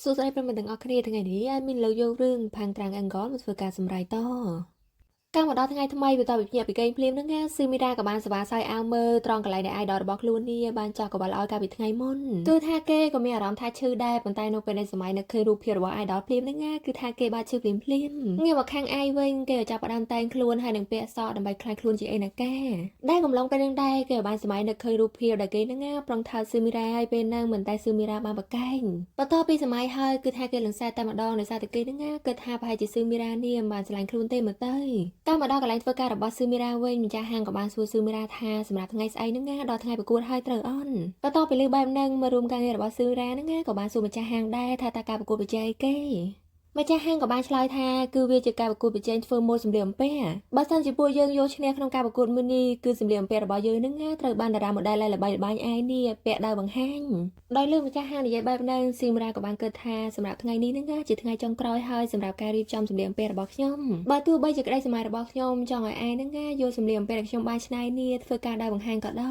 សួស្តីប្រិយមិត្តទាំងអស់គ្នាថ្ងៃនេះ admin លើកយករឿងផាំងត្រាំងអង្កលមកធ្វើការសម្រាយតកាលមកដល់ថ្ងៃថ្មីបន្ទាប់ពីភ្ញាក់ពីគេងភ្លាមហ្នឹងណាស៊ឺមីរ៉ាក៏បានសវ៉ាសើអាវមើលត្រង់កន្លែងដែល idol របស់ខ្លួននេះបានចោះកវលឲ្យកាលពីថ្ងៃមុនគឺថាគេក៏មានអារម្មណ៍ថាឈឺដែរប៉ុន្តែនៅពេលដែលសម័យនឹកឃើញរូបភាពរបស់ idol ភ្លាមហ្នឹងណាគឺថាគេបានឈឺភ្លាមភ្លាមងាកមកខាងអាយវិញគេក៏ចាប់ផ្ដើមតែងខ្លួនហើយនឹងពាក់សក់ដើម្បីក្លាយខ្លួនជាអេណាកាដែលកំឡុងពេលហ្នឹងដែរគេក៏បានសម័យនឹកឃើញរូបភាពដែលគេហ្នឹងណាប្រងថើស៊ឺមីរ៉ាហើយពេលហ្នឹងមិនតែស៊ឺមីរ៉ាបានប្រកែងបន្ទាប់ពីសម័យហើយគឺថាគេលងសែតែម្ដងដោយសារតែគេហ្នឹងណាគិតថាប្រហែលជាស៊ឺមីរ៉ានេះមិនបានស្រឡាញ់ខ្លួនទេមើលទៅ តាមមកដល់កន្លែងធ្វើការរបស់ស៊ឺមីរ៉ាវិញម្ចាស់ហាងក៏បានសួរស៊ឺមីរ៉ាថាសម្រាប់ថ្ងៃស្អែកហ្នឹងណាដល់ថ្ងៃប្រកួតហើយត្រូវអន់បន្ទាប់ពីលើបែបហ្នឹងមករួមការងាររបស់ស៊ឺមីរ៉ាហ្នឹងណាក៏បានសួរម្ចាស់ហាងដែរថាតើការប្រកួតប្រជែងអីគេម្ចាស់ហាងក៏បានឆ្លើយថាគឺវាជាការប្រកួតប្រជែងធ្វើម៉ូដសម្លៀកបំពាក់បើសិនជាពួកយើងយកឈ្នះក្នុងការប្រកួតមួយនេះគឺសម្លៀកបំពាក់របស់យើងហ្នឹងណាត្រូវបានតារាម៉ូដែលល្បីល្បាញឯនេះពាក់ដើរបង្ហាញដោយលើម្ចាស់ហាងនិយាយបែបហ្នឹងស៊ីមរ៉ាក៏បានគិតថាសម្រាប់ថ្ងៃនេះហ្នឹងណាជាថ្ងៃចុងក្រោយហើយសម្រាប់ការរៀបចំសម្លៀកបំពាក់របស់ខ្ញុំបើទោះបីជាក្តីសម័យរបស់ខ្ញុំចង់ឲ្យឯងហ្នឹងណាយកសម្លៀកបំពាក់ដែលខ្ញុំបានច្នៃនេះធ្វើការដើរបង្ហាញក៏ដោ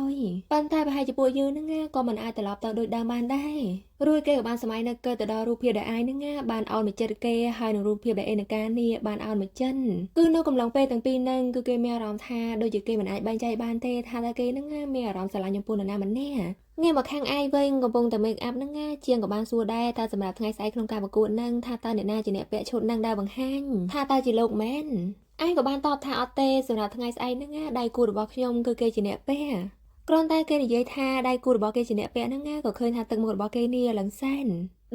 យប៉ុន្តែប្រហែលជាពួកយើងហ្នឹងណាក៏មិនអាចត្រឡប់ទៅដូចដើមបានដែររួចគេក៏បានសម័យនឹកកើតទៅដល់រូបភាពដែលអាយហ្នឹងណាបានអោនមកចិត្តគេហើយនឹងរូបភាពដែលអេនកានេះបានអោនមកចិនគឺនៅកំឡុងពេលទាំងពីរហ្នឹងគឺគេមានអារម្មណ៍ថាដូចជាគេមិនអាចបែងចែកបានទេថាតើគេហ្នឹងណាមានអារម្មណ៍ស្រឡាញ់ចំពោះនរណាម្នាក់ងាកមកខាងអាយវិញកំពុងតែ make up ហ្នឹងណាជាងក៏បានសួរដែរតើសម្រាប់ថ្ងៃស្អែកក្នុងការប្រកួតហ្នឹងថាតើអ្នកណាជាអ្នកពាក់ឈុតហ្នឹងដែលបង្ហាញថាតើជាលោកមែនអាយក៏បានតបថាអត់ទេសម្រាប់ថ្ងៃស្អែកហ្នឹងណាដៃគូរបស់ខ្ញុំគឺគេជាអ្នកពាក់គ្រាន់តែគេនិយាយថាដៃគូរបស់គេជាអ្នកពាក់ហ្នឹងណាក៏ឃើញថាទឹកមុខរបស់គេនេះឡើងសែន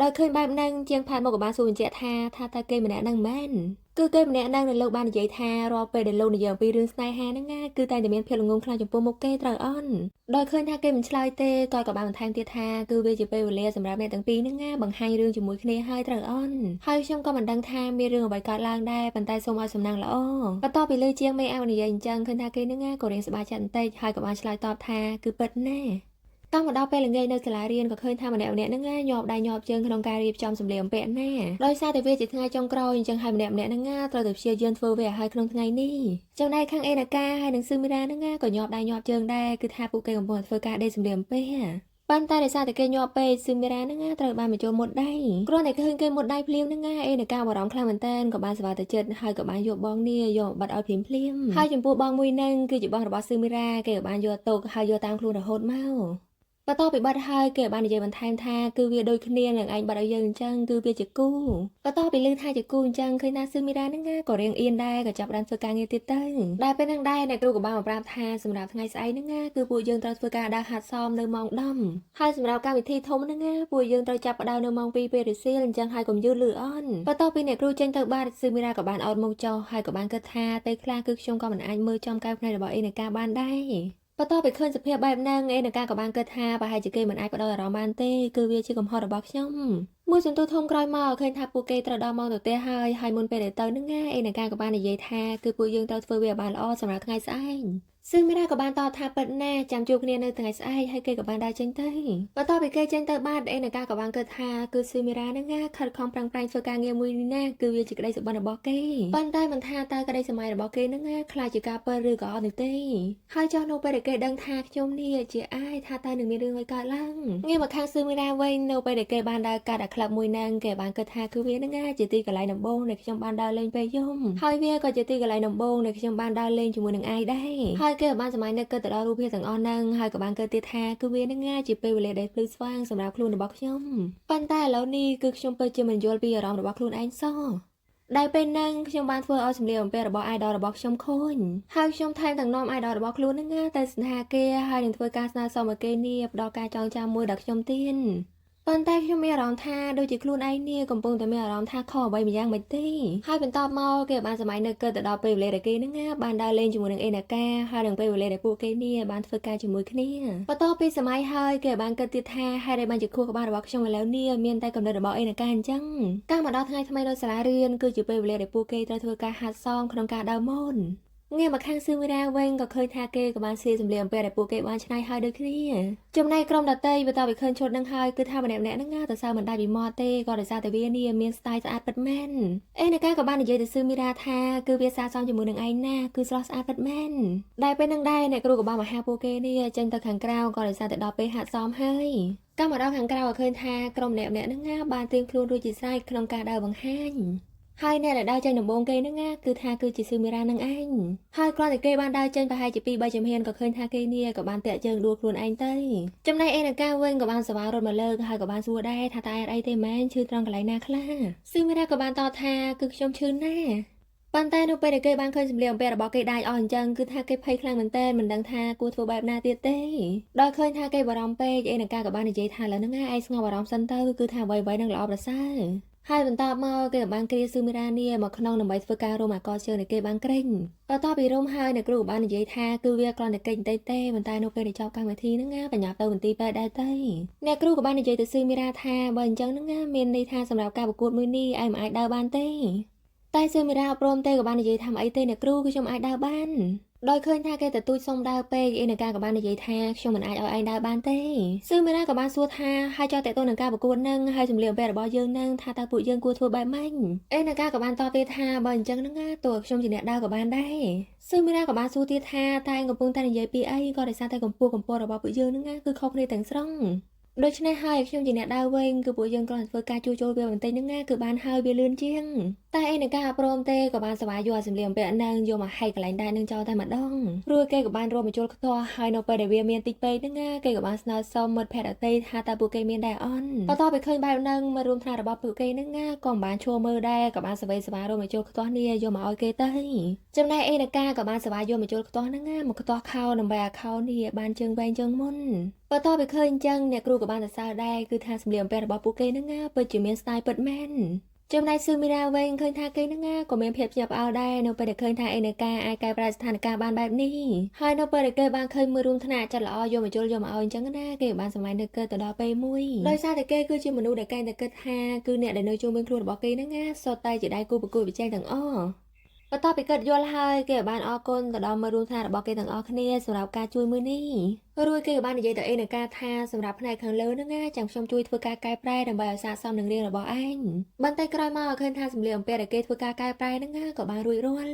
ដោយឃើញបែបហ្នឹងជាងផាត់មកក៏បានសួរបញ្ជាក់ថាថាតើគេម្នាក់ហ្នឹងមែនគឺគេម្នាក់ហ្នឹងដែលលោកបាននិយាយថារាល់ពេលដែលលោកនិយាយអំពីរឿងស្នេហាហ្នឹងណាគឺតែងតែមានភាពល្ងងខ្លៅចំពោះមុខគេត្រូវអន់ដោយឃើញថាគេមិនឆ្លើយទេគាត់ក៏បានបន្ថែមទៀតថាគឺវាជាពេលវេលាសម្រាប់អ្នកទាំងពីរហ្នឹងណាបង្ហាញរឿងជាមួយគ្នាហើយត្រូវអន់ហើយខ្ញុំក៏មិនដឹងថាមានរឿងអ្វីកើតឡើងដែរប៉ុន្តែសូមឲ្យសំណាងល្អបន្ទាប់ពីលើជាងមេអោនិយាយអញ្ចឹងឃើញថាគេហ្នឹងណាក៏រៀងសប្បាយចិត្តបន្តិចហើយក៏បានឆ្លើយតបថាគឺពិតណាស់តាមមកដល់ពេលល្ងាចនៅសាលារៀនក៏ឃើញថាម្នាក់ម្នាក់ហ្នឹងណាញាប់ដៃញាប់ជើងក្នុងការរៀបចំសម្លៀកបំពាក់ណាដោយសារតែវាជាថ្ងៃចុងក្រោយអញ្ចឹងហើយម្នាក់ម្នាក់ហ្នឹងណាត្រូវតែព្យាយាមធ្វើវាឲ្យហើយក្នុងថ្ងៃនេះចំណែកខាងអេណាកាហើយនិងស៊ឺមីរ៉ាហ្នឹងណាក៏ញាប់ដៃញាប់ជើងដែរគឺថាពួកគេកំពុងតែធ្វើការដេកសម្លៀកបំពាក់ប៉ុន្តែដោយសារតែគេញាប់ពេកស៊ឺមីរ៉ាហ្នឹងណាត្រូវបានបញ្ចូលមុតដៃគ្រាន់តែឃើញគេមុតដៃភ្លាមហ្នឹងណាអេណាកាបារម្ភខ្លាំងមែនតើក៏បានសប្បាយតែចិត្តហើយក៏បានយកបងនេះយកមកបាត់ឲ្យភ្លាមភ្លាមហើយចំពោះបងមួយហ្នឹងគឺជាបងរបស់ស៊ឺមីរ៉ាគេក៏បានយកទុកហើយយកតាមខ្លួនរហូតមកបន្ទាប់ពីបាត់ហើយគេបាននិយាយបន្ថែមថាគឺវាដូចគ្នានឹងឯងបាត់ឲ្យយើងអញ្ចឹងគឺវាជាគូបន្ទាប់ពីឮថាជាគូអញ្ចឹងឃើញថាស៊ឺមីរ៉ាហ្នឹងណាក៏រៀងអៀនដែរក៏ចាប់ផ្ដើមធ្វើការងារទៀតទៅដែលពេលហ្នឹងដែរអ្នកគ្រូក៏បានមកប្រាប់ថាសម្រាប់ថ្ងៃស្អែកហ្នឹងណាគឺពួកយើងត្រូវធ្វើការដើរហាត់សមនៅម៉ោង10ហើយសម្រាប់កម្មវិធីធំហ្នឹងណាពួកយើងត្រូវចាប់ផ្ដើមនៅម៉ោង2ពេលរសៀលអញ្ចឹងហើយកុំយឺតលឺអន់បន្ទាប់ពីអ្នកគ្រូចេញទៅបាត់ស៊ឺមីរ៉ាក៏បានអោតមុខចុះហើយក៏បានគិតថាពេលខ្លះគឺខ្ញុំក៏មិនអាចមើលចំកែវភ្នែករបស់អេនកាបានដែរបន្ទាប់ពីឃើញសភាពបែបហ្នឹងអេនកាក៏បានគិតថាប្រហែលជាគេមិនអាចផ្ដោតអារម្មណ៍បានទេគឺវាជាកំហុសរបស់ខ្ញុំមួយសន្ទុះធំក្រោយមកឃើញថាពួកគេត្រូវដល់ម៉ោងទៅផ្ទះហើយហើយមុនពេលដែលទៅហ្នឹងណាអេនកាក៏បាននិយាយថាគឺពួកយើងត្រូវធ្វើវាឲ្យបានល្អសម្រាប់ថ្ងៃស្អែកស៊ឺមីរ៉ាក៏បានតបថាពិតណាស់ចាំជួបគ្នានៅថ្ងៃស្អែកហើយគេក៏បានដើរចេញទៅបន្ទាប់ពីគេចេញទៅបាត់អេនកាក៏បានគិតថាគឺស៊ឺមីរ៉ាហ្នឹងណាខិតខំប្រឹងប្រែងធ្វើការងារមួយនេះណាគឺវាជាក្តីសុបិនរបស់គេប៉ុន្តែមិនថាតើក្តីសម័យរបស់គេហ្នឹងណាខ្លាចជាការពិតឬក៏អត់នោះទេហើយចុះនៅពេលដែលគេដឹងថាខ្ញុំនេះជាអាយថាតើនឹងមានរឿងអ្វីកើតឡើងងាកមកខាងស៊ឺមីរ៉ាវិញនៅពេលដែលគេបានដើរកាត់អាក្លឹបមួយហ្នឹងគេបានគិតថាគឺវាហ្នឹងណាជាទីកន្លែងដំបូងដែលខ្ញុំបានដើរលេងពេលយំហើយវាក៏ជាទីកន្លែងដំបូងដែលខ្ញុំបានដើរលេងជាមួយនឹងអាយដែរហើយគេក៏បានសម័យនឹកគិតទៅដល់រូបភាពទាំងអស់ហ្នឹងហើយក៏បានគិតទៀតថាគឺវាហ្នឹងណាជាពេលវេលាដែលភ្លឺស្វាងសម្រាប់ខ្លួនរបស់ខ្ញុំប៉ុន្តែឥឡូវនេះគឺខ្ញុំពិតជាមិនយល់ពីអារម្មណ៍របស់ខ្លួនឯងសោះដែលពេលហ្នឹងខ្ញុំបានធ្វើឲ្យសម្លៀកបំពាក់របស់ idol របស់ខ្ញុំខូចហើយខ្ញុំថែមទាំងនាំ idol របស់ខ្លួនហ្នឹងណាទៅស្នេហាគេហើយនឹងធ្វើការស្នើសុំឲ្យគេនេះផ្ដល់ការចងចាំមួយដល់ខ្ញុំទៀតប៉ុន្តែខ្ញុំមានអារម្មណ៍ថាដូចជាខ្លួនឯងនេះកំពុងតែមានអារម្មណ៍ថាខុសអ្វីម្យ៉ាងមិនទេហើយបន្ទាប់មកគេបានសម័យនៅកើតទៅដល់ពេលវេលាដែលគេនឹងណាបានដើរលេងជាមួយនឹងអេណាកាហើយនឹងពេលវេលាដែលពួកគេនេះបានធ្វើការជាមួយគ្នាបន្ទាប់ពីសម័យហើយគេបានគិតទៀតថាហេតុអីបានជាខួរក្បាលរបស់ខ្ញុំឥឡូវនេះមានតែកំណត់របស់អេណាកាអញ្ចឹងកាលមកដល់ថ្ងៃថ្មីនៅសាលារៀនគឺជាពេលវេលាដែលពួកគេត្រូវធ្វើការហាត់សមក្នុងការដើរម៉ូន ងាកមកខាងស៊ឺមីរ៉ាវិញក៏ឃើញថាគេក៏បានសៀសម្លៀកបំពាក់ដែលពួកគេបានច្នៃហើយដូចគ្នាចំណែកក្រុមដតីបន្ទាប់ពីឃើញឈុតនឹងហើយគឺថាម្នាក់ៗហ្នឹងណាទៅសើមិនដាច់ពីមាត់ទេក៏ដោយសារតែវានេះមានស្ទាយស្អាតពិតមែនអេនកាក៏បាននិយាយទៅស៊ឺមីរ៉ាថាគឺវាស័ក្តិសមជាមួយនឹងឯងណាគឺស្រស់ស្អាតពិតមែនដែលពេលហ្នឹងដែរអ្នកគ្រូក៏បានមកហៅពួកគេនេះចេញទៅខាងក្រៅក៏ដោយសារតែដល់ពេលហាត់សមហើយកាលមកដល់ខាងក្រៅក៏ឃើញថាក្រុមម្នាក់ៗហ្នឹងណាបានត្រៀមខ្លួនរួចជាស្រេចក្នុងការដើរបង្ហាញហើយអ្នកដែលដើរចេញដំបូងគេហ្នឹងណាគឺថាគឺជាស៊ឺមីរ៉ានឹងឯងហើយគ្រាន់តែគេបានដើរចេញប្រហែលជា2 3ជំហានក៏ឃើញថាគេនេះក៏បានតាក់ជើងដួលខ្លួនឯងទៅចំណែកអេនកាវិញក៏បានសវ៉ារត់មកលើកហើយក៏បានសួរដែរថាតើអត់អីទេមែនឈឺត្រង់កន្លែងណាខ្លះស៊ឺមីរ៉ាក៏បានតបថាគឺខ្ញុំឈឺណាស់ប៉ុន្តែនៅពេលដែលគេបានឃើញសម្លៀកបំពាក់របស់គេដាច់អស់អញ្ចឹងគឺថាគេភ័យខ្លាំងមែនទែនមិនដឹងថាគួរធ្វើបែបណាទៀតទេដោយឃើញថាគេបារម្ភពេកអេនកាក៏បាននិយាយថាឥឡូវហ្នឹងឯងស្ងប់អារម្មណ៍សិនទៅគឺថាអ្វីៗនឹងល្អប្រសើរហើយបន្តមកគេក៏បានគ្រាស៊ឺមីរ៉ានីមកក្នុងដើម្បីធ្វើការរុំអាកជើងដែលគេបានក្រេញបន្ទាប់ពីរុំហើយអ្នកគ្រូក៏បាននិយាយថាគឺវាគ្រាន់តែគេចបន្តិចទេប៉ុន្តែនៅពេលដែលចប់កម្មវិធីហ្នឹងណាបញ្ញាប់ទៅមន្ទីរពេទ្យដែរទៅអ្នកគ្រូក៏បាននិយាយទៅស៊ឺមីរ៉ាថាបើអញ្ចឹងហ្នឹងណាមានន័យថាសម្រាប់ការប្រកួតមួយនេះឯងមិនអាចដើរបានទេតែស៊ឺមីរ៉ាអត់ព្រមទេក៏បាននិយាយថាមិនអីទេអ្នកគ្រូគឺខ្ញុំអាចដើរបានដោយឃើញថាគេទទូចសុំដើរពេកអេនកាក៏បាននិយាយថាខ្ញុំមិនអាចឲ្យឯងដើរបានទេសឺមីរ៉ាក៏បានសួរថាហើយចោះតេតទៅនឹងការប្រកួតនឹងហើយសម្លៀកបំពាក់របស់យើងនឹងថាតើពួកយើងគួរធ្វើបែបម៉េចអេនកាក៏បានតបទៀតថាបើអញ្ចឹងហ្នឹងណាតួខ្ញុំជាអ្នកដើរក៏បានដែរសឺមីរ៉ាក៏បានសួរទៀតថាតើឯងកំពុងតែនិយាយពីអីក៏ដោយសារតែកម្ពស់កម្ពស់របស់ពួកយើងហ្នឹងណាគឺខុសគ្នាទាំងស្រុងដូច្នេះហើយខ្ញុំជាអ្នកដើរវិញគឺពួកយើងគ្រាន់តែធ្វើការជួសជុលវាបន្តិចហ្នឹងណាគឺបានហើយវាលឿនជាងតែអេនកាអត់ព្រមទេក៏បានស្វាយយកអាសម្លៀកបំពាក់ហ្នឹងយកមកហែកកន្លែងដែរនឹងចោលតែម្ដងរួចគេក៏បានរួមបញ្ចូលខ្ទាស់ហើយនៅពេលដែលវាមានតិចពេកហ្នឹងណាគេក៏បានស្នើសុំមិត្តភក្តិដទៃថាតើពួកគេមានដែរអន់បន្ទាប់ពីឃើញបែបហ្នឹងមករួមថ្នាក់របស់ពួកគេហ្នឹងណាក៏មិនបានឈួរមើលដែរក៏បានស្វ័យស្វារួមបញ្ចូលខ្ទាស់នេះយកមកឲ្យគេទៅចំណែកអេនកាក៏បានស្វាយយកបញ្ចូលខ្ទាស់ហ្នឹងណាមកខ្ទាស់ខោដើម្បីឲ្យខោនេះបានជើងវែងជើងមុនបន្ទាប់ពីឃើញអញ្ចឹងអ្នកគ្រូក៏បានសរសើរដែរគឺថាសម្លៀកបំពាក់របស់ពួកគេហ្នឹងណាពិតជាមានស្ទាយពិតមែនចំណែកស៊ឺមីរ៉ាវិញឃើញថាគេហ្នឹងណាក៏មានភាពភ្ញាក់ផ្អើលដែរនៅពេលដែលឃើញថាអេនកាអាចកែប្រែស្ថានភាពបានបែបនេះហើយនៅពេលដែលគេបានឃើញមើលរួមថ្នាក់ចិត្តល្អយកមកជុលយកមកឲ្យអញ្ចឹងណាគេបានសម័យនឹកគិតទៅដល់ពេលមួយដោយសារតែគេគឺជាមនុស្សដែលកែងតែគិតថាគឺអ្នកដែលនៅជុំវិញខ្លួនរបស់គេហ្នឹងណាសុទ្ធតែជាដៃគូប្រកួតប្រជែងទាំងអស់បន្ទាប់ពីគិតយល់ហើយគេបានអរគុណទៅដល់មើលរួមថ្នាក់របស់គេទាំងអស់គ្នាសម្រាប់ការជួយមួយនេះរួចគេក៏បាននិយាយទៅអេនកាថាសម្រាប់ផ្នែកខាងលើហ្នឹងណាចាំខ្ញុំជួយធ្វើការកែប្រែដើម្បីឲ្យស័ក្តិសមនឹងរាងរបស់ឯងបន្តិចក្រោយមកឃើញថាសម្លៀកបំពាក់ដែលគេធ្វើការកែប្រែហ្នឹងណាក៏បានរួចរាល់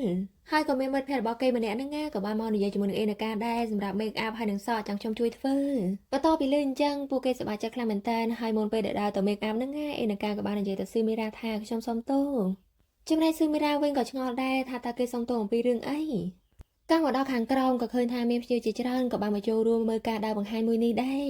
ហើយក៏មានមិត្តភក្តិរបស់គេម្នាក់ហ្នឹងណាក៏បានមកនិយាយជាមួយនឹងអេនកាដែរសម្រាប់ make up ហើយនឹងសក់ចាំខ្ញុំជួយធ្វើបន្ទាប់ពីលេងអញ្ចឹងពួកគេសប្បាយចិត្តខ្លាំងមែនតើហើយមុនពេលដែលដើរទៅ make up ហ្នឹងណាអេនកាក៏បាននិយាយទៅស៊ឺមីរ៉ាថាខ្ញុំសុំទោសចំណែកស៊ឺមីរ៉ាវិញក៏ឆ្ងល់ដែរថាតើគេសុំទោសអំពីរឿងអីកាំងមកដល់ខាងក្រោមក៏ឃើញថាមានភ្ញៀវជាច្រើនក៏បានមកចូលរួមមើលការដើរបង្ហាញមួយនេះដែរ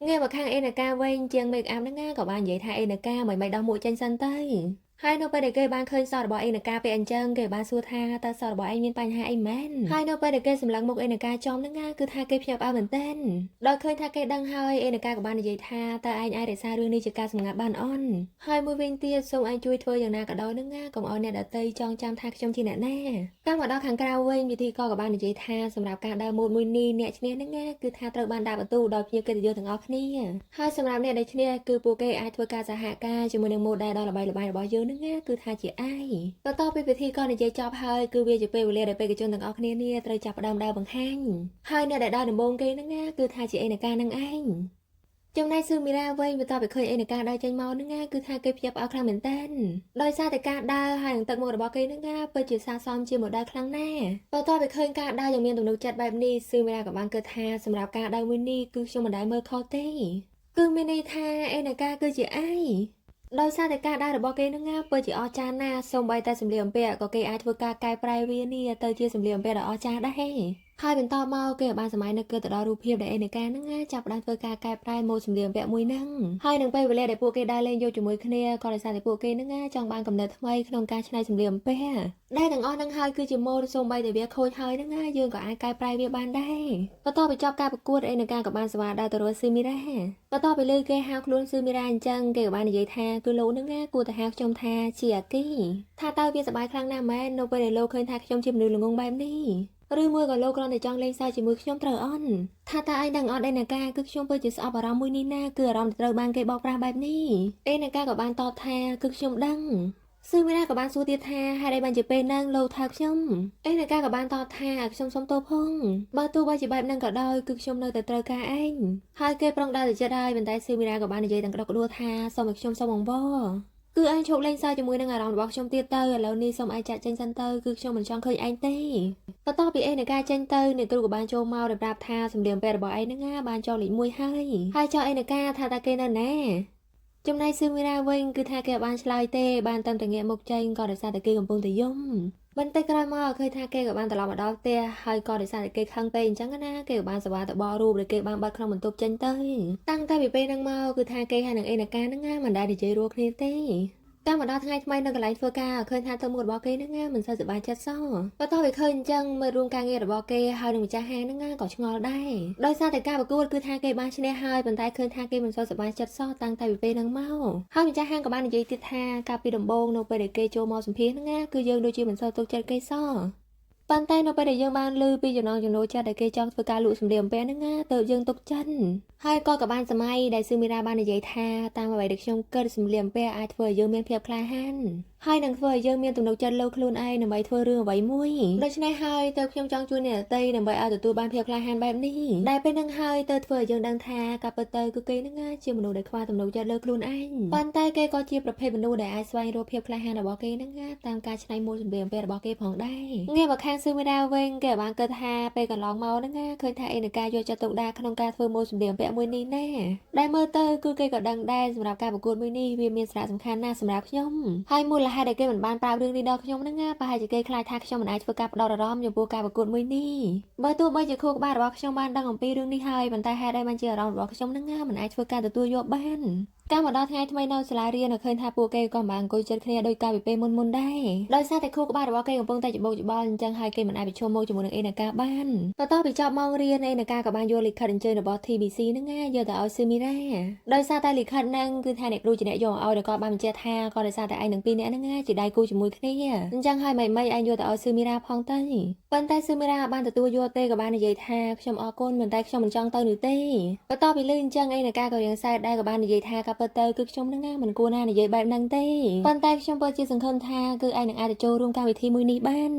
ងាកមកខាងអេនកាវិញជាង make up ហ្នឹងណាក៏បាននិយាយថាអេនកាមិនមិនដោះមួកចេញសិនទៅហើយនៅពេលដែលគេបានឃើញសក់របស់អេនកាពេលអញ្ចឹងគេបានសួរថាតើសក់របស់ឯងមានបញ្ហាអីមែនហើយនៅពេលដែលគេសម្លឹងមុខអេនកាចំហ្នឹងណាគឺថាគេភ្ញាក់ផ្អើលមែនទែនដោយឃើញថាគេដឹងហើយអេនកាក៏បាននិយាយថាតើឯងអាចរក្សារឿងនេះជាការសម្ងាត់បានអន់ហើយមួយវិញទៀតសូមឯងជួយធ្វើយ៉ាងណាក៏ដោយហ្នឹងណាកុំឲ្យអ្នកដទៃចងចាំថាខ្ញុំជាអ្នកណាកាលមកដល់ខាងក្រៅវិញពិធីករក៏បាននិយាយថាសម្រាប់ការដើរម៉ូដមួយនេះអ្នកឈ្នះហ្នឹងណាគឺថាត្រូវបានដាក់បន្ទូដោយភ្ញៀវកិត្តិយសទាំងអស់គ្នាហើយសម្រាប់អ្នកដែលឈ្នះគឺពួកគេអាចធ្វើការសហការជាមួយនឹងម៉ូដែលដ៏ល្បីល្បាញរបស់យើងហ្នឹងណាគឺថាជាអាយបន្ទាប់ពីពិធីករនិយាយចប់ហើយគឺវាជាពេលវេលាដែលបេក្ខជនទាំងអស់គ្នានេះត្រូវចាប់ផ្ដើមដើរបង្ហាញហើយអ្នកដែលដើរដំបូងគេហ្នឹងណាគឺថាជាអេនកានឹងឯងចំណែកស៊ឺមីរ៉ាវិញបន្ទាប់ពីឃើញអេនកាដើរចេញមកហ្នឹងណាគឺថាគេភ្ញាក់ផ្អើលខ្លាំងមែនតើដោយសារតែការដើរហើយនឹងទឹកមុខរបស់គេហ្នឹងណាពិតជាស័ក្តិសមជា model ខ្លាំងណាស់បន្ទាប់ពីឃើញការដើរយ៉ាងមានទំនុកចិត្តបែបនេះស៊ឺមីរ៉ាក៏បានគិតថាសម្រាប់ការដើរមួយនេះគឺខ្ញុំមិនដែលមើលខុសទេគឺមានន័យថាអេនកាគឺជាអាយដោយសារតែការដើររបស់គេនឹងណាពិតជាអស្ចារ្យណាស់សូម្បីតែសម្លៀកបំពាក់ក៏គេអាចធ្វើការកែប្រែវានេះទៅជាសម្លៀកបំពាក់ដ៏អស្ចារ្យដែរហើយបន្តមកគេបានសម័យនឹកគិតទៅដល់រូបភាពដែលអេនកាហ្នឹងណាចាប់ផ្ដើមធ្វើការកែប្រែម៉ូដសម្លៀកបំពាក់មួយហ្នឹងហើយនឹងពេលវេលាដែលពួកគេដើរលេងយកជាមួយគ្នាក៏ដោយសារតែពួកគេហ្នឹងណាចង់បានកំណត់ថ្មីក្នុងការច្នៃសម្លៀកបំពាក់ដែលទាំងអស់ហ្នឹងហើយគឺជាម៉ូដសូម្បីតែវាខូចហើយហ្នឹងណាយើងក៏អាចកែប្រែវាបានដែរបន្ទាប់ពីចប់ការប្រកួតអេនកាក៏បានស្វាដើរទៅរកស៊ីមីរ៉ាបន្ទាប់ពីលើគេហៅខ្លួនស៊ឺមីរ៉ាអញ្ចឹងគេក៏បាននិយាយថាគឺលោកហ្នឹងណាគួរតែហៅខ្ញុំថាជាអាគីថាតើវាសប្បាយខ្លាំងណាស់មែននៅពេលដែលលោកឃើញថាខ្ញុំជាមនុស្សល្ងងបែបនេះឬមួយក៏លោកគ្រាន់តែចង់លេងសើចជាមួយខ្ញុំត្រូវអន់ថាតើឯងដឹងអត់អេណាកាគឺខ្ញុំពិតជាស្អប់អារម្មណ៍មួយនេះណាគឺអារម្មណ៍ដែលត្រូវបានគេបោកប្រាស់បែបនេះអេណាកាក៏បានតបថាគឺខ្ញុំដឹង ស៊ឺមីរ៉ាក៏បានសួរទៀតថាហេតុអីបានជាពេលហ្នឹងលោកថៅខ្ញុំអេនកាក៏បានតបថាខ្ញុំសុំទោសផងបើទោះបីជាបែបហ្នឹងក៏ដោយគឺខ្ញុំនៅតែត្រូវការឯងហើយគេប្រុងដើរទៅចិត្តហើយប៉ុន្តែស៊ឺមីរ៉ាក៏បាននិយាយទាំងក្តុកក្តួលថាសូមឲ្យខ្ញុំសុំអង្វរគឺឯងឈប់លេងសើចជាមួយនឹងអារម្មណ៍របស់ខ្ញុំទៀតទៅឥឡូវនេះសូមឯងចាក់ចេញសិនទៅគឺខ្ញុំមិនចង់ឃើញឯងទេបន្ទាប់ពីអេនកាចេញទៅអ្នកគ្រូក៏បានចូលមករៀបរាប់ថាសម្លៀកបំពាក់របស់ឯងហ្នឹងណាបានចុះលេខ1ហើយហើយចុះអេនកាថាតើគេនៅណាចំណែកស៊ឺមីរ៉ាវិញគឺថាគេអត់បានឆ្លើយទេបានតែតែងាកមុខចេញក៏ដោយសារតែគេកំពុងតែយំបន្តិចក្រោយមកឃើញថាគេក៏បានត្រឡប់មកដល់ផ្ទះហើយក៏ដោយសារតែគេខឹងពេកអញ្ចឹងណាគេក៏បានសវ៉ាទៅបោរូបដែលគេបានបាត់ក្នុងបន្ទប់ចេញទៅតាំងតែពីពេលហ្នឹងមកគឺថាគេហើយនឹងអេនកាហ្នឹងណាមិនដែលនិយាយរួគ្នាទេតាមមកដល់ថ្ងៃថ្មីនៅកន្លែងធ្វើការឃើញថាទឹកមុខរបស់គេហ្នឹងណាមិនសូវសប្បាយចិត្តសោះបន្ទាប់ពីឃើញអញ្ចឹងមើលរួមការងាររបស់គេហើយនឹងម្ចាស់ហាងហ្នឹងណាក៏ឆ្ងល់ដែរដោយសារតែការប្រកួតគឺថាគេបានឈ្នះហើយប៉ុន្តែឃើញថាគេមិនសូវសប្បាយចិត្តសោះតាំងតែពីពេលហ្នឹងមកហើយម្ចាស់ហាងក៏បាននិយាយទៀតថាកាលពីដំបូងនៅពេលដែលគេចូលមកសម្ភាសហ្នឹងណាគឺយើងដូចជាមិនសូវទុកចិត្តគេសោះប៉ុន្តែនៅពេលដែលយើងបានឮពីចំណងចំណូលចិត្តដែលគេចង់ធ្វើការលក់សម្លៀកបំពាក់ហ្នឹងណាទៅយើងទុកចិត្តហើយក៏ក៏បានសម័យដែលស៊ឺមីរ៉ាបាននិយាយថាតាមអ្វីដែលខ្ញុំគិតសម្លៀកបំពាក់អាចធ្វើឲ្យយើងមានភាពក្លាហានហើយនឹងធ្វើឲ្យយើងមានទំនុកចិត្តលើខ្លួនឯងដើម្បីធ្វើរឿងអ្វីមួយដូច្នេះហើយទៅខ្ញុំចង់ជួយអ្នកដទៃដើម្បីឲ្យទទួលបានភាពក្លាហានបែបនេះដែលពេលហ្នឹងហើយទៅធ្វើឲ្យយើងដឹងថាការពិតទៅគឺគេហ្នឹងជាមនុស្សដែលខ្វះទំនុកចិត្តលើខ្លួនឯងប៉ុន្តែគេក៏ជាប្រភេទមនុស្សដែលអាចស្វែងរកភាពក្លាហានរបស់គេហ្នឹងតាមការច្នៃម៉ូដសម្លៀកបំពាក់របស់គេផងដែរងាកមកខាងស៊ឺមីរ៉ាវិញគេបានគិតថាពេលកន្លងមកហ្នឹងឃើញថាអេនកាយកចិត្តទុកដាក់ក្នុងការធ្វើម៉ូដសម្លៀកបំពាក់មួយនេះណាដែលមើលទៅគឺគេក៏ដឹងដែរសម្រាប់ការប្រកួតមួយនេះវាមានសារៈសំខាន់ណាស់សម្រាប់ខ្ញុំហើយមូលហេតុដែលគេមិនបានប្រាប់រឿងនេះដល់ខ្ញុំហ្នឹងណាប្រហែលជាគេខ្លាចថាខ្ញុំមិនអាចធ្វើការផ្ដោតអារម្មណ៍ចំពោះការប្រកួតមួយនេះបើទោះបីជាខួរក្បាលរបស់ខ្ញុំបានដឹងអំពីរឿងនេះហើយប៉ុន្តែហេតុអីបានជាអារម្មណ៍របស់ខ្ញុំហ្នឹងណាមិនអាចធ្វើការទទួលយកបានកាលមកដល់ថ្ងៃថ្មីនៅសាលារៀននៅឃើញថាពួកគេក៏មិនបានអង្គុយជិតគ្នាដោយកាលពីពេលមុនមុនដែរដោយសារតែខួរក្បាលរបស់គេកំពុងតែច្បូកច្បល់អញ្ចឹងហើយគេមិនអាចប្រឈមមុខជាមួយនឹងអេនកាបានបន្ទាប់ពីចប់ម៉ោងរៀនអេនកាក៏បានយកលិខិតអញ្ជើញរបស់ TBC ហ្នឹងណាយកទៅឲ្យស៊ឺមីរ៉ាដោយសារតែលិខិតហ្នឹងគឺថាអ្នកគ្រូជាអ្នកយកឲ្យដល់គាត់បានបញ្ជាក់ថាក៏ដោយសារតែឯងនឹងពីរនាក់ហ្នឹងណាជាដៃគូជាមួយគ្នាអញ្ចឹងហើយមិនមិនឯងយកទៅឲ្យស៊ឺមីរ៉ាផងទៅប៉ុន្តែស៊ឺមីរ៉ាបានទទួលយកទេក៏បាននិយាយថាខ្ញុំអរគុណប៉ុន្តែខ្ញុំមិនចង់ទៅនោះទេបន្ទាប់ពីលឺអញ្ចឹងអេនកាក៏រៀងសែតដែរក៏បាននិយាយថាក៏ពិតទៅគឺខ្ញុំហ្នឹងណាមិនគួរណានិយាយបែបហ្នឹងទេប៉ុន្តែខ្ញុំពិតជាសង្ឃឹមថាគឺឯងនឹងអាចទៅចូលរួមកម្មវិធីមួយនេះបាន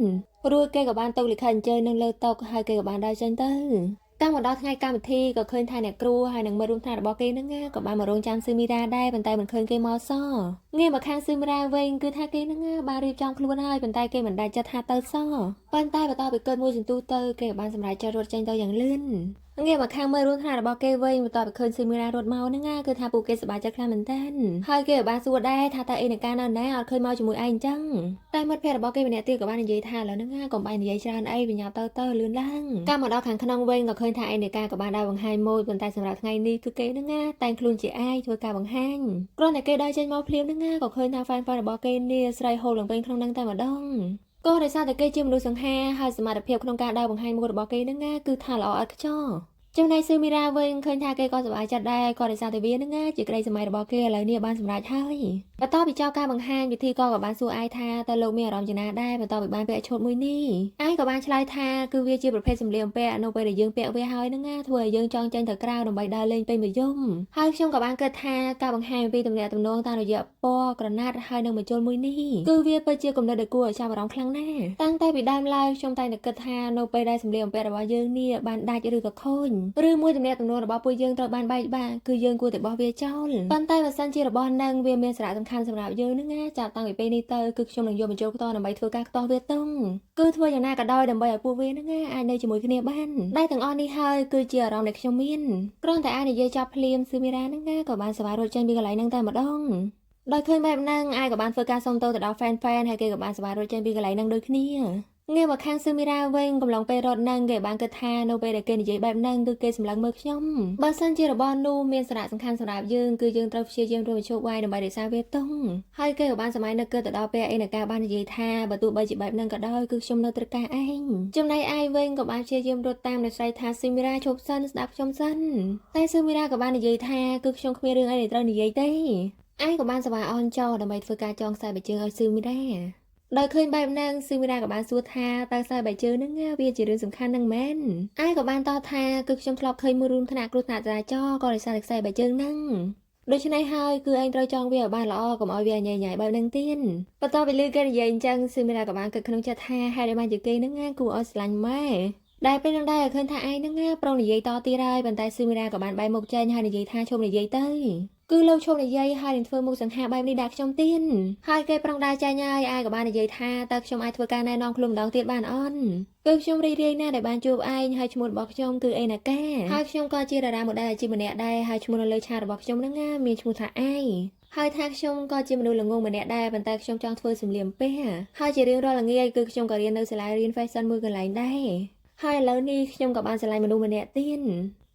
រួចគេក៏បានទុកលិខិតអញ្ជើញនឹងលើតុហើយគេក៏បានដើរចេញទៅតាមមកដល់ថ្ងៃកម្មវិធីក៏ឃើញថាអ្នកគ្រូហើយនឹងមិត្តរួមថ្នាក់របស់គេហ្នឹងក៏បានមករងចាំស៊ឺមីរ៉ាដែរប៉ុន្តែមិនឃើញគេមកសោះងាកមកខាងស៊ឺមីរ៉ាវិញគឺថាគេហ្នឹងបានរៀបចំខ្លួនហើយប៉ុន្តែគេមិនដែលចិត្តថាទៅសោះប៉ុន្តែបន្ទាប់ពីកើតមួយសន្ទុះទៅគេក៏បានសម្រេចចិត្តរត់ចេញទៅយ៉ាងលឿនងាកមកខាងមើលរួមថ្នាក់របស់គេវិញបន្ទាប់ពីឃើញស៊ឺមីរ៉ារត់មកហ្នឹងគឺថាពួកគេសប្បាយចិត្តខ្លាំងមែនទែនហើយគេក៏បានសួរដែរថាតើអេនកានៅណាអត់ឃើញមកជាមួយឯងអញ្ចឹងតែមិត្តភ័ក្តិរបស់គេម្នាក់ទៀតក៏បាននិយាយថាឥឡូវហ្នឹងកុំបាយនិយាយច្រើនអីវាញ៉ាំទៅទៅលឿនឡើងកាលមកដល់ខាងក្នុងវិញក៏ឃើញថាអេនកាក៏បានដើរបង្ហាញម៉ូដប៉ុន្តែសម្រាប់ថ្ងៃនេះគឺគេហ្នឹងតែងខ្លួនជាអាយធ្វើការបង្ហាញគ្រាន់តែគេដើរចេញមកភ្លាមហ្នឹងក៏ឃើញថា fan fan របស់គេនេះស្រ័យហូរឡើងពេញក្នុងហ្នឹងតែម្ដងក៏ដោយសារតែគេជាមនុស្សសង្ហាហើយសមត្ថភាពក្នុងការដើរបង្ហាញម៉ូដរបស់គេហ្នឹងគឺថាល្អឥតខ្ចោះចំណែកស៊ឺមីរ៉ាវិញឃើញថាគេក៏សប្បាយចិត្តដែរក៏ដោយសារតែវាហ្នឹងជាក្តីសម័យរបស់គេឥឡូវនេះបានសម្រេចហើយបន្ទាប់ពីចប់ការបង្ហាញពិធីក៏ក៏បានសួរអាយថាតើលោកមានអារម្មណ៍យ៉ាងណាដែរបន្ទាប់ពីបានពាក់ឈុតមួយនេះអាយក៏បានឆ្លើយថាគឺវាជាប្រភេទសម្លៀកបំពាក់នៅពេលដែលយើងពាក់វាហើយហ្នឹងណាធ្វើឲ្យយើងចង់ចេញទៅក្រៅដើម្បីដើរលេងពេញមួយយំហើយខ្ញុំក៏បានគិតថាការបង្ហាញពីទំនាក់ទំនងតាមរយៈពណ៌ក្រណាត់ហើយនិងម្ជុលមួយនេះគឺវាពិតជាគំនិតដែលគួរឲ្យចាប់អារម្មណ៍ខ្លាំងណាស់តាំងតែពីដើមឡើយខ្ញុំតែងតែគិតថានៅពេលដែលសម្លៀកបំពាក់របស់យើងនេះបានដាច់ឬក៏ខូចឬមួយទំនាក់ទំនងរបស់ពួកយើងត្រូវបានបែកបាក់គឺយើងគួរតែបោះវាចោលប៉ុន្តែបើសិនជារបស់នឹងវាមានសារៈសំខាន់សម្រាប់យើងហ្នឹងណាចាប់តាំងពីពេលនេះទៅគឺខ្ញុំនឹងយកបញ្ចូលខ្ទោះដើម្បីធ្វើការខ្ទាស់វាតុងគឺធ្វើយ៉ាងណាក៏ដោយដើម្បីឲ្យពួកវាហ្នឹងណាអាចនៅជាមួយគ្នាបានដែលទាំងអស់នេះហើយគឺជាអារម្មណ៍ដែលខ្ញុំមានគ្រាន់តែអាចនិយាយចប់ភ្លាមស៊ឺមីរ៉ាហ្នឹងណាក៏បានសវ៉ារត់ចេញពីកន្លែងហ្នឹងតែម្ដងដោយឃើញបែបហ្នឹងអាយក៏បានធ្វើការសុំទោសទៅដល់ fan fan ហើយគេក៏បានសវ៉ារត់ចេញពីកន្លែងហ្នឹងដូចគ្នាងាកមកខាងស៊ឺមីរ៉ាវិញកំឡុងពេលរត់ហ្នឹងគេបានគិតថានៅពេលដែលគេនិយាយបែបហ្នឹងគឺគេសម្លឹងមើលខ្ញុំបើសិនជារបស់នោះមានសារៈសំខាន់សម្រាប់យើងគឺយើងត្រូវព្យាយាមរួមមធ្យោបាយដើម្បីរក្សាវាតុងហើយគេក៏បានសម័យនឹកគិតទៅដល់ពេលអេនកាបាននិយាយថាបើទោះបីជាបែបហ្នឹងក៏ដោយគឺខ្ញុំនៅត្រូវការឯងចំណែកឯងវិញក៏បានព្យាយាមរត់តាមដោយស្រែកថាស៊ឺមីរ៉ាឈប់សិនស្ដាប់ខ្ញុំសិនតែស៊ឺមីរ៉ាក៏បាននិយាយថាគឺខ្ញុំគ្មានរឿងអីដែលត្រូវនិយាយទេឯងក៏បានសវ៉ាអនចោដើម្បីធ្វើការចងខ្សែបជើងឲ្យស៊ឺមីរ៉ាដោយឃើញបែបហ្នឹងស៊ឺមីរ៉ាក៏បានសួរថាតើខ្សែបៃជើងហ្នឹងវាជារឿងសំខាន់ហ្នឹងមែនឯងក៏បានតបថាគឺខ្ញុំធ្លាប់ឃើញមួយរួមថ្នាក់គ្រោះថ្នាក់ចរាចរណ៍ក៏ដោយសារតែខ្សែបៃជើងហ្នឹង ដូច្នេះហើយគឺឯងត្រូវចង់វាឲ្យបានល្អកុំឲ្យវាញ៉ៃញ៉ៃបែបហ្នឹងទៀតបន្ទាប់ពីលឺគេនិយាយអញ្ចឹងស៊ឺមីរ៉ាក៏បានគិតក្នុងចិត្តថាហេតុអីបានជាគេហ្នឹងណាគួរឲ្យស្រឡាញ់ម៉ែដែលពេលហ្នឹងដែរឃើញថាឯងហ្នឹងណាប្រុងនិយាយតទៀតហើយប៉ុន្តែស៊ឺមីរ៉ាក៏បានបែរមុខចេញហើយនិយាយថាឈប់និយាយទៅគឺលោកឈប់និយាយហើយនឹងធ្វើមុខសង្ហាបែបនេះដាក់ខ្ញុំទៀតហើយគេប្រុងដើរចេញហើយឯងក៏បាននិយាយថាតើខ្ញុំអាចធ្វើការណែនាំខ្លួនម្ដងទៀតបានអត់គឺខ្ញុំរីករាយណាស់ដែលបានជួបឯងហើយឈ្មោះរបស់ខ្ញុំគឺអេណាកាហើយខ្ញុំក៏ជាតារាម៉ូដែលអាជីពម្នាក់ដែរហើយឈ្មោះនៅលើឆាករបស់ខ្ញុំហ្នឹងណាមានឈ្មោះថាឯងហើយថាខ្ញុំក៏ជាមនុស្សល្ងងម្នាក់ដែរប៉ុន្តែខ្ញុំចង់ធ្វើសម្លៀកបំពាក់ហើយជារៀងរាល់ល្ងាចគឺខ្ញុំក៏រៀននៅសាលារៀន fashion មួយកន្លែងដែរហើយឥឡូវនេះខ្ញុំក៏បានស្រឡាញ់មនុស្សម្នាក់ទៀត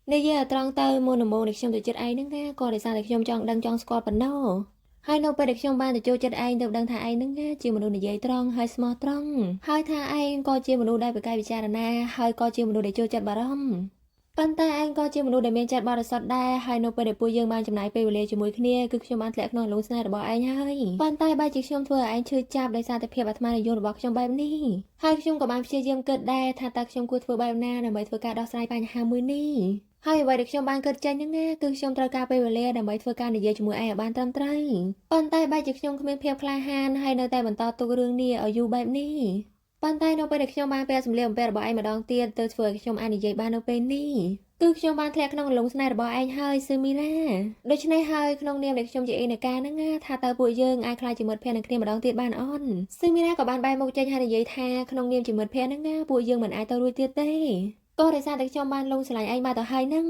និយាយឲ្យត្រង់ទៅមុនដំបូងដែលខ្ញុំទៅចិត្តឯងហ្នឹងណាក៏ដោយសារតែខ្ញុំចង់ដឹងចង់ស្គាល់ប៉ុណ្ណោះហើយនៅពេលដែលខ្ញុំបានទៅចូលចិត្តឯងទៅដឹងថាឯងហ្នឹងណាជាមនុស្សនិយាយត្រង់ហើយស្មោះត្រង់ហើយថាឯងក៏ជាមនុស្សដែលប្រកែកពិចារណាហើយក៏ជាមនុស្សដែលចូលចិត្តបារម្ភប៉ុន្តែឯងក៏ជាមនុស្សដែលមានចិត្តបរិសុទ្ធដែរហើយនៅពេលដែលពួកយើងបានចំណាយពេលវេលាជាមួយគ្នាគឺខ្ញុំបានធ្លាក់ក្នុងអលងស្នេហ៍របស់ឯងហើយប៉ុន្តែបែរជាខ្ញុំធ្វើឲ្យឯងឈឺចាប់ដោយសារតែភាពអាត្មានិយមរបស់ខ្ញុំបែបនេះហើយខ្ញុំក៏បានព្យាយាមគិតដែរថាតើខ្ញុំគួរធ្វើបែបណាដើម្បីធ្វើការដោះស្រាយបញ្ហាមួយនេះហើយអ្វីដែលខ្ញុំបានគិតចេញហ្នឹងណាគឺខ្ញុំត្រូវការពេលវេលាដើម្បីធ្វើការនិយាយជាមួយឯងឲ្យបានត្រឹមត្រូវប៉ុន្តែបែរជាខ្ញុំគ្មានភាពក្លាហានហើយនៅតែបន្តទុករឿងនេះឲ្យយូរបែបនេះប៉ុន្តែនៅពេលដែលខ្ញុំបានពាក់សម្លៀកបំពាក់របស់ឯងម្ដងទៀតទៅធ្វើឲ្យខ្ញុំអាចនិយាយបាននៅពេលនេះគឺខ្ញុំបានធ្លាក់ក្នុងអលងស្នេហ៍របស់ឯងហើយស៊ឺមីរ៉ាដូច្នេះហើយក្នុងនាមដែលខ្ញុំជាអេនកាហ្នឹងណាថាតើពួកយើងអាចក្លាយជាមិត្តភក្តិនឹងគ្នាម្ដងទៀតបានអត់ស៊ឺមីរ៉ាក៏បានបែរមុខចេញហើយនិយាយថាក្នុងនាមជាមិត្តភក្តិហ្នឹងណាពួកយើងមិនអាចទៅរួចទៀតទេក៏ដោយសារតែខ្ញុំបានលងស្រឡាញ់ឯងមកទៅហើយហ្នឹង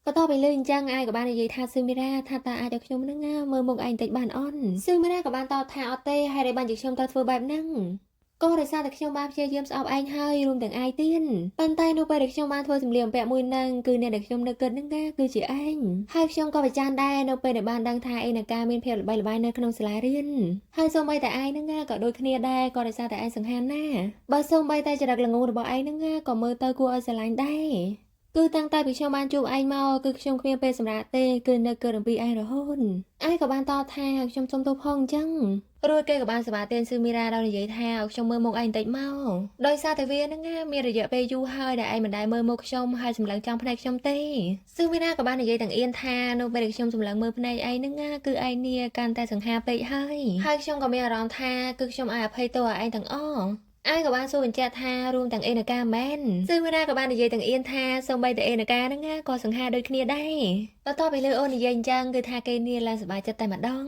បន្ទាប់ពីលើអញ្ចឹងឯងក៏បាននិយាយថាស៊ឺមីរ៉ាថាតើអាចឲ្យខ្ញុំហ្នឹងណាមើលមុខឯងបន្តិចបានអត់ស៊ឺមីរ៉ាក៏បានតបថាអត់ទេហើយដែលបានជាខ្ញុំត្រូវធ្វើបែបហ្នឹងក៏ដោយសារតែខ្ញុំបានព្យាយាមស្អប់ឯងហើយរួមទាំងឯងទៀតប៉ុន្តែនៅពេលដែលខ្ញុំបានធ្វើសម្លៀកបំពាក់មួយហ្នឹងគឺអ្នកដែលខ្ញុំនឹកគិតហ្នឹងណាគឺជាឯងហើយខ្ញុំក៏ប្រច័នដែរនៅពេលដែលបានដឹងថាឯងនឹងការមានភាពល្បីល្បាញនៅក្នុងសាលារៀនហើយសូម្បីតែឯងហ្នឹងណាក៏ដូចគ្នាដែរក៏ដោយសារតែឯងសង្ហាណាបើសូម្បីតែចរិតល្ងងរបស់ឯងហ្នឹងណាក៏មើលទៅគួរឲ្យស្រឡាញ់ដែរគឺតាំងតែពីខ្ញុំបានជួបឯងមកគឺខ្ញុំគ្មានពេលសម្រាកទេគឺនៅគិតអំពីឯងរហូតឯងក៏បានតបថាខ្ញុំសុំទោសផងអញ្ចឹងរួចគេក៏បានសប្បាយទានស៊ឺមីរ៉ាដោយនិយាយថាឲ្យខ្ញុំមើលមុខឯងបន្តិចមកដោយសារតែវាហ្នឹងណាមានរយៈពេលយូរហើយដែលឯងមិនដែលមើលមុខខ្ញុំហើយសម្លឹងចំភ្នែកខ្ញុំទេស៊ឺមីរ៉ាក៏បាននិយាយទាំងអៀនថានៅពេលដែលខ្ញុំសម្លឹងមើលភ្នែកឯងហ្នឹងណាគឺឯងនេះកាន់តែសង្ហាពេកហើយហើយខ្ញុំក៏មានអារម្មណ៍ថាគឺខ្ញុំអាចអភ័យទោសឲ្យឯងទាំងអស់ឯងក៏បានសួរបញ្ជាក់ថារួមទាំងអេនកាមែនស៊ឺមីរ៉ាក៏បាននិយាយទាំងអៀនថាសូម្បីតែអេនកាហ្នឹងណាក៏សង្ហាដូចគ្នាដែរបន្ទាប់ពីលើអូននិយាយអញ្ចឹងគឺថាគេនេះឡើងសប្បាយចិត្តតែម្ដង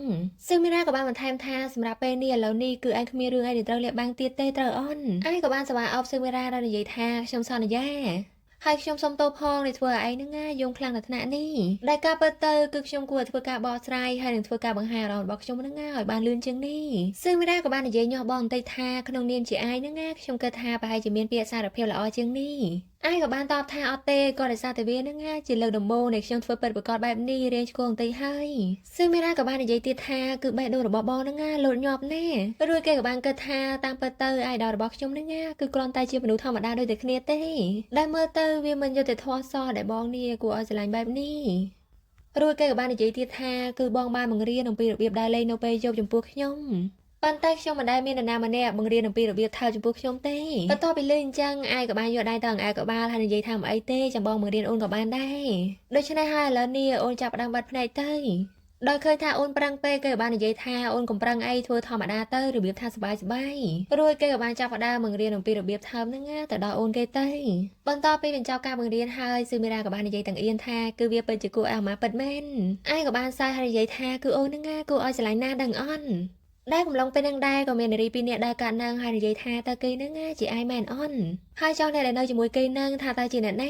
ស៊ឺមីរ៉ាក៏បានបន្ថែមថាសម្រាប់ពេលនេះឥឡូវនេះគឺឯងគ្មានរឿងអីដែលត្រូវលាក់បាំងទៀតទេត្រូវអូនឯងក៏បានសប្បាយអបស៊ឺមីរ៉ាដោយនិយាយថាខ្ញុំសន្យាហើយខ្ញុំសុំទោសផងដែលធ្វើឲ្យឯងហ្នឹងណាយំខ្លាំងដល់ថ្នាក់នេះដែលការពិតទៅគឺខ្ញុំគួរធ្វើការបកស្រាយហើយនឹងធ្វើការបង្ហាញអារម្មណ៍របស់ខ្ញុំហ្នឹងណាឲ្យបានលឿនជាងនេះស៊ឺមីរ៉ាក៏បាននិយាយញាស់បងបន្តិចថាក្នុងនាមជាឯងហ្នឹងណាខ្ញុំគិតថាប្រហែលជាមានពាក្យសារភាពល្អជាងនេះឯងក៏បានតបថាអត់ទេក៏ដោយសារតែវាហ្នឹងណាជាលើកដំបូងដែលខ្ញុំធ្វើពិតប្រាកដបែបនេះរៀងឆ្គងបន្តិចហើយស៊ឺមីរ៉ាក៏បាននិយាយទៀតថាគឺបេះដូងរបស់បងហ្នឹងណាលោតញាប់ណាស់រួចគេក៏បានគិតថាតាមពិតទៅអាយដលរបស់ខ្ញុំហ្នឹងណាគឺគ្រាន់តែជាមនុស្សធម្មតាដូចតែគ្នាទេដែលមើលទៅវាមិនយុត្តិធម៌សោះដែលបងនេះគួរឲ្យស្រឡាញ់បែបនេះរួចគេក៏បាននិយាយទៀតថាគឺបងបានបង្រៀនអំពីរបៀបដើរលេងនៅពេលយប់ចំពោះខ្ញុំប៉ុន្តែខ្ញុំមិនដែលមាននរណាម្នាក់បង្រៀនអំពីរបៀបថើបចំពោះខ្ញុំទេបន្ទាប់ពីលេងអញ្ចឹងអាយក៏បានយកដៃទៅអង្អែលក្បាលហើយនិយាយថាមិនអីទេចាំបងបង្រៀនអូនក៏បានដែរដូច្នេះហើយឥឡូវនេះអូនចាប់ផ្ដើមបាត់ភ្នែកទៅដោយឃើញថាអូនប្រឹងពេកគេក៏បាននិយាយថាអូនកុំប្រឹងអីធ្វើធម្មតាទៅរបៀបថាសប្បាយសប្បាយរួចគេក៏បានចាប់ផ្ដើមបង្រៀនអំពីរបៀបថើបហ្នឹងណាទៅដល់អូនគេទៅបន្ទាប់ពីបញ្ចប់ការបង្រៀនហើយស៊ឺមីរ៉ាក៏បាននិយាយទាំងអៀនថាគឺវាពិតជាគួរឲ្យអាម៉ាពិតមែនឯងក៏បានសើចហើយនិយាយថាគឺអូនហ្នឹងណាគួរឲ្យស្រឡាញ់ណាស់ដឹងអន់ដែលកំឡុងពេលហ្នឹងដែរក៏មាននារីពីរនាក់ដើរកាត់នឹងហើយនិយាយថាតើគេហ្នឹងណាជាឯងមែនអន់ហើយចង់អ្នកដែលនៅជាមួយគេហ្នឹងថាតើជាអ្នកណ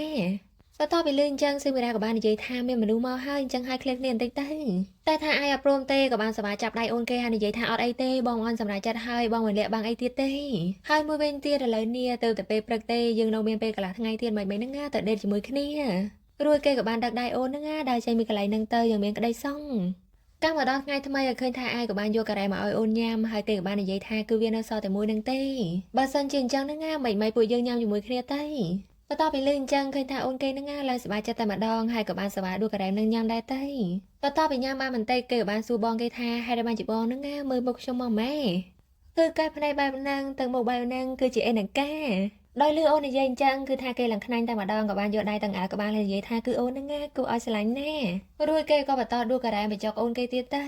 ាបន្ទាប់ពីលឺអញ្ចឹងស៊ឺមីរ៉ាក៏បាននិយាយថាមានមនុស្សមកហើយអញ្ចឹងឲ្យឃ្លានគ្នាបន្តិចទៅតែថាឯងអត់ព្រមទេក៏បានសប្បាយចាប់ដៃអូនគេហើយនិយាយថាអត់អីទេបងអន់សម្រាប់ចិត្តហើយបងមិនលាក់បាំងអីទៀតទេហើយមួយវិញទៀតឥឡូវនេះទៅតែពេលព្រឹកទេយើងនៅមានពេលកន្លះថ្ងៃទៀតមិនមិនហ្នឹងណាទៅដេតជាមួយគ្នារួចគេក៏បានដឹកដៃអូនហ្នឹងណាដើរចេញពីកន្លែងហ្នឹងទៅយ៉ាងមានក្តីសង្ឃកាំមកដល់ថ្ងៃថ្មីឲ្យឃើញថាឯងក៏បានយកការ៉េមកឲ្យអូនញ៉ាំហើយគេក៏បាននិយាយថាគឺវានៅសល់តែមួយនឹងទេបើសិនជាអញ្ចឹងហ្នឹងណាមិនមិនពួកយើងញ៉ាំជាមួយគ្នាទៅបន្ទាប់ពីលឺអញ្ចឹងឃើញថាអូនគេហ្នឹងណាឡើងសប្បាយចិត្តតែម្ដងហើយក៏បានសប្បាយដួសការ៉េមនឹងញ៉ាំដែរទៅបន្ទាប់ពីញ៉ាំបានបន្តិចគេក៏បានសួរបងគេថាហេតុអីបានជាបងហ្នឹងណាមើលមុខខ្ញុំមកម៉ែគឺកែភ្នែកបែបហ្នឹងទៅមុខបែបហ្នឹងគឺជាអេនកា ដោយលឺអូននិយាយអញ្ចឹងគឺថាគេឡើងខ្នាញ់តែម្ដងក៏បានយកដៃទាំងអាលក្បាលហើយនិយាយថាគឺអូនហ្នឹងណាគួរឲ្យស្រឡាញ់ណាស់រួចគេក៏បន្តដួសការ៉ែមបញ្ចុកអូនគេទៀតទៅ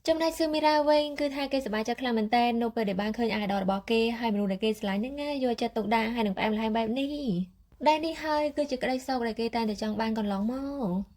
ចំណែកស៊ឺមីរ៉ាវិញគឺថាគេសប្បាយចិត្តខ្លាំងមែនតើនៅពេលដែលបានឃើញ idol របស់គេហើយមនុស្សដែលគេស្រឡាញ់ហ្នឹងណាយកចិត្តទុកដាក់ហើយនឹងផ្អែមល្ហែមបែបនេះដែលនេះហើយគឺជាក្តីសុខដែលគេតែងតែចង់បានកន្លងមក។